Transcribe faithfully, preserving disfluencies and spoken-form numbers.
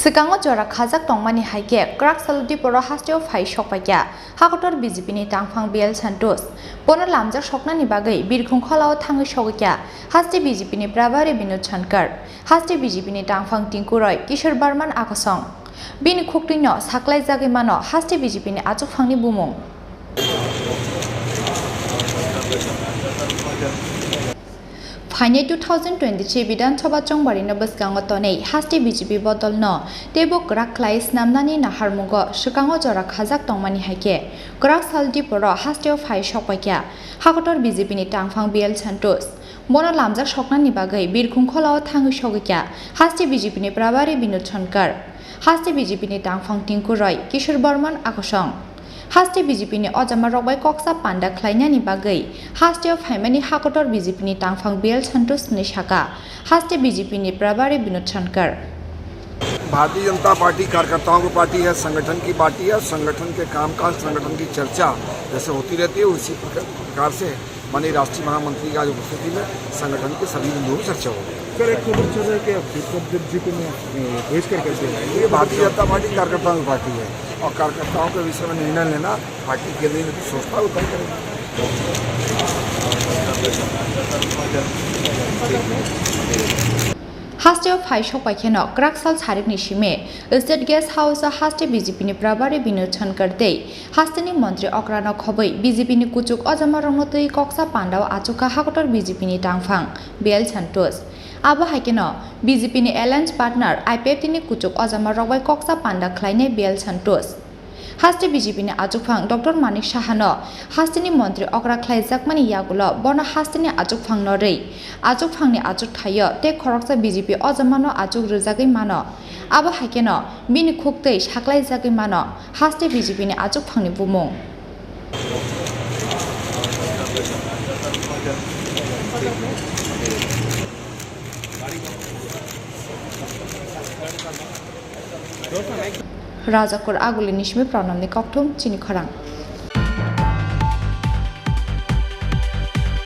Swkango jora khajak tongmani hai khe kwrak salo diporo hasteo phai sokpaikha hakotor B J P ni tangphang B L Santosh. Bono lamjak soknani bagwi birkhung kholao thangwi sogwikha haste B J P ni Prabhari Binod Shankar, haste B J P ni tangphang Tinku Roy, Kishore Barman akosong. Bini khuktwino saklaijagwi mano haste B J P ni achukphangni bumung. Phainai two thousand twenty-three Bidhan Sabha chongbarino bwskango tonwi haste B J P bodolno teibo kwrak khlai snamnani naharmungo swkango jora khajak tongmani hai khe kwrak sal diporo hasteo phai sokpaikha hakotor B J P ni tangphang B L Santosh. Bono lamjak soknani bagwi birkhung kholao thangwi sogwikha haste B J P ni Prabhari Binod Shankar, haste B J P ni tangphang Tinku Roy, Kishore Barman akosong. Haste B J P ni ojama rok bai koksa panda khlainani bagwi hasteo phaimani hakotor B J P ni tangphang B L Santosh hwnwi saka haste B J P ni Prabhari Binod Shankar. Bharatiya Janata पार्टी कार्यकर्ताओं की पार्टी है, संगठन की पार्टी है। संगठन के कामकाज, संगठन की चर्चा जैसे होती रहती है, उसी प्रकार से माननीय राष्ट्रीय महामंत्री की आज उपस्थिति में संगठन के सभी बिंदुओं पर चर्चा होगी। सर, एक खबर चल रहा है कि आप विक्रम देव जी को मैं, ए, भेज कर करते हैं। ये भारतीय जनता पार्टी कार्यकर्ताओं की पार्टी है और कार्यकर्ताओं के विषय में निर्णय लेना पार्टी केंद्रीय नेतृत्व संस्था को तय करेगा। Hasteo phai sokpai kheno kwrak sal sarikni simi State Guest House o haste B J P ni Prabhari Binod Shankar tei hasteni montri okrano khobwi B J P ni kuchuk ojamarokno twi koksa pandao achukha hakotor B J P ni tangphang B L Santosh. Abo hai kheno B J P ni alliance partner I P F T ni kuchuk ojamarok bai koksa panda khlainai B L Santosh. Haste B J P ni achukphang Doctor Manik Saha no hasteni montri okra khlaijakmani yagulo bono hasteni achukphang no rwi achukphangni achukthaio tei khoroksa B J P ojamano achuk rwjagwi mano. Abo hai kheno bini khuktwi saklaijagwi mano haste B J P ni achukphangni bumung. Rajakur Aguli ni simi Pranamni kokthum chini khorang.